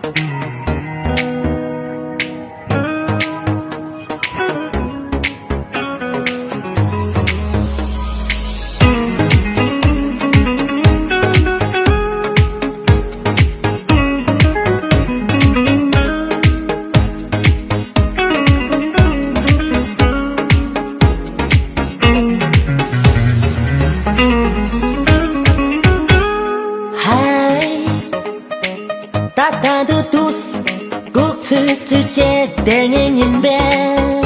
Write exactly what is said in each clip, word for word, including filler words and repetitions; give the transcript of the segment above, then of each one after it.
ད་ལྟ་འདུག་འདུག་སྐུག་ཚོད་ཚོད་བྱས་བསྡད་ངེས་ཡིན་པས།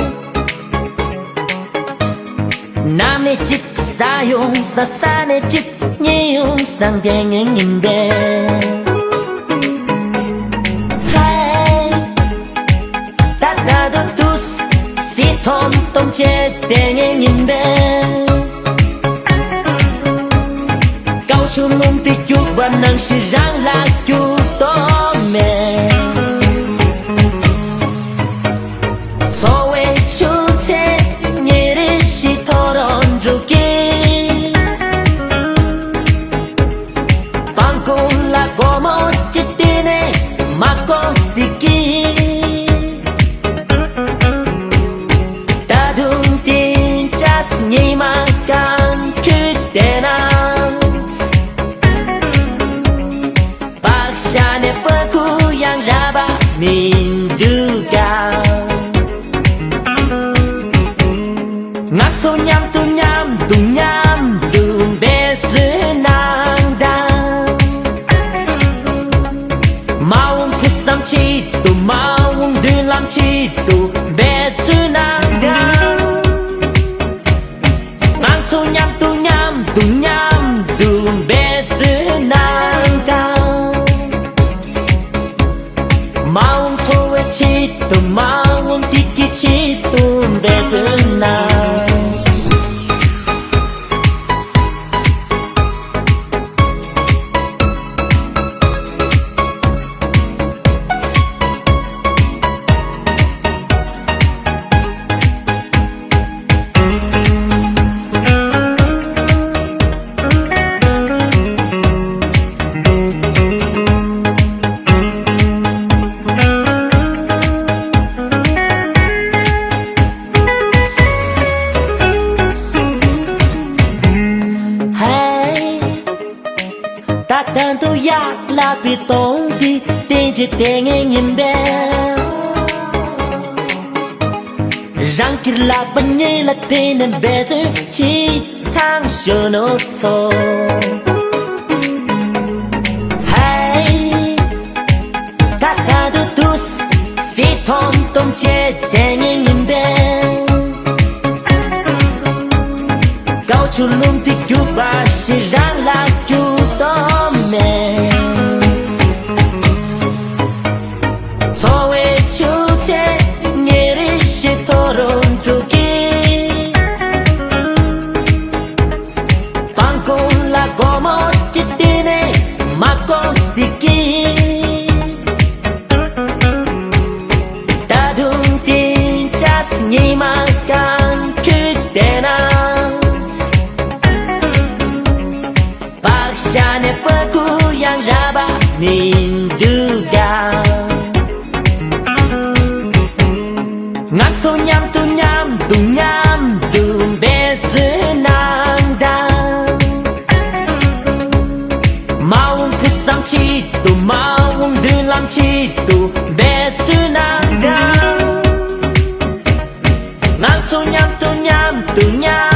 ནམ་ནས་ཅིག་ཟ་ཡོང་ཟ་ས་ནས་ཅིག་ཉལ་ཡོང་ཟ་བསྡད་ངེས་ཡིན་པས། ཧེ། ད་ལྟ་འདུག་འདུག་སི་ཐོམ་ཐོམ་བྱས་བསྡད་ངེས་ཡིན་པས། ཀའོ་ཆུ་ལུང་དེ་རྒྱུག་པ་ནང་བཞིན་རང་ལ་རྒྱུག་དོ་མེད། འཚོ་བའི་ཆུ་ཚད་ཉིན་རེ་བཞིན་མཐོ་རུ་འགྲོ་གི། སྤང་ཁུང་ལ་སྒོར་མོ་གཅིག་སྟེར་ནས་མ་གོ་སྲིད་ཀྱི། ད་དུང་དེ་འདྲ་ཉི་མ་གང་ཁྱོད་བསྡད་ན། བག་ཤ་ནས་སྤུ་གུ་ཡང་རག་པ་མི་འདུག་ག། ང་ཚོ་མཉམ་དུ་མཉམ་དུ་མཉམ་དུ་འབད་བརྩོན་གནང་དང་། མ་འོངས་ཕུགས་བསམ་ཆེད་དུ། མ་འོངས་མདུན་ལམ་ཆེད་དུ་འབད་བརྩོན་གནང་དང་། ང་ཚོ་མཉམ་དུ་མཉམ་དུ་མཉམ་དུ་འབད་བརྩོན་གནང་དང་། མ་འོངས་འཚོ་བའི་ཆེད་དུ། མ་འོངས་དེ་གི་ཆེད་དུ་འབད་བརྩོན་གནང་། ཧེ། ད་ལྟ་འདུག་ཡ་ལ་པའི་གདོང་འདི་བསྟན་གྱི་བསྡད་ངེས་ཡིན་པས། རང་གི་ལག་པ་གཉིས་ལ་བརྟེན་ནས་འབད་བརྩོན་བྱེད་དང་གཞོན་ནུ་ཚོ། ཧེ། ད་ལྟ་འདུག་འདུག་སི་ཐོམ་ཐོམ་བྱས་བསྡད་ངེས་ཡིན་པས། ཀའོ་ཆུ་ལུང་དེ་རྒྱུག་པ་ཞིག་རང་ལ་རྒྱུག་དོ་མེད། འཚོ་བའི་ཆུ་ཚད་ཉིན་རེ་བཞིན་མཐོ་རུ་འགྲོ་གི། སྤང་ཁུང་ལ་སྒོར་མོ་གཅིག་སྟེར་ནས་མ་གོ་སྲིད་ཀྱི། ད་དུང་དེ་འདྲ་ཉི་མ་གང་ཁྱོད་བསྡད་ན། བག་ཤ་ནས་སྤུ་གུ་ཡང་རག་པ་མི་འདུག་ག། ང་ཚོ་མཉམ་དུ་མཉམ་དུ་མཉམ་དུ་འབད་བརྩོན་གནང་དང་། མ་འོངས་ཕུགས་བསམ་ཆེད་དུ། མ་འོངས་མདུན་ལམ་ཆེད་དུ་འབད་བརྩོན་གནང་དང་། ང་ཚོ་མཉམ་དུ་མཉམ་དུ་མཉམ་